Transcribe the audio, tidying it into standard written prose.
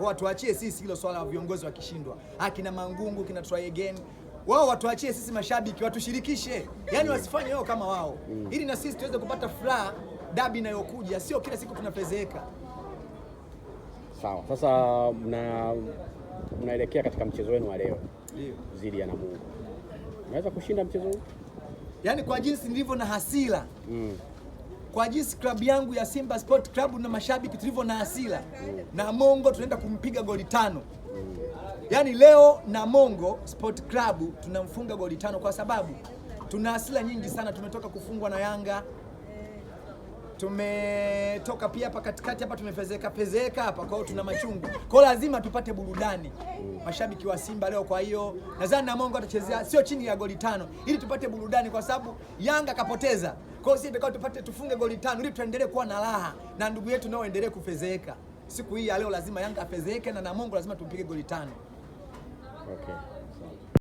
Kwa watuachie sisi hilo swala la viongozi wakishindwa, akina Mangungu kina try again, wao watuachie sisi mashabiki, watushirikishe, yaani wasifanye wao kama wao, ili na sisi tuweze kupata furaha dabi inayokuja, sio kila siku tunafezeeka. Sawa, sasa mnaelekea katika mchezo wenu wa leo dhidi ya Namungo, unaweza kushinda mchezo huu? Yaani kwa jinsi nilivyo na hasira kwa jinsi klabu yangu ya Simba Sport Club na mashabiki tulivyo na hasira Namungo tunaenda kumpiga goli 5. Yaani leo Namungo Sport Club tunamfunga goli 5 kwa sababu tuna hasira nyingi sana. Tumetoka kufungwa na Yanga, tumetoka pia hapa katikati hapa tumefezeka fezeka hapa, kwa hiyo tuna machungu, kwa hiyo lazima tupate burudani mashabiki wa Simba leo. Kwa hiyo nadhani Namungo atachezea sio chini ya goli 5 ili tupate burudani, kwa sababu Yanga kapoteza. Kwa hiyo sisi tutakao tupate tufunge goli 5 ili tuendelee kuwa na raha na ndugu yetu nao endelee kufezeeka. Siku hii ya leo lazima Yanga afezeeke na Namungo lazima tumpige goli 5. Okay.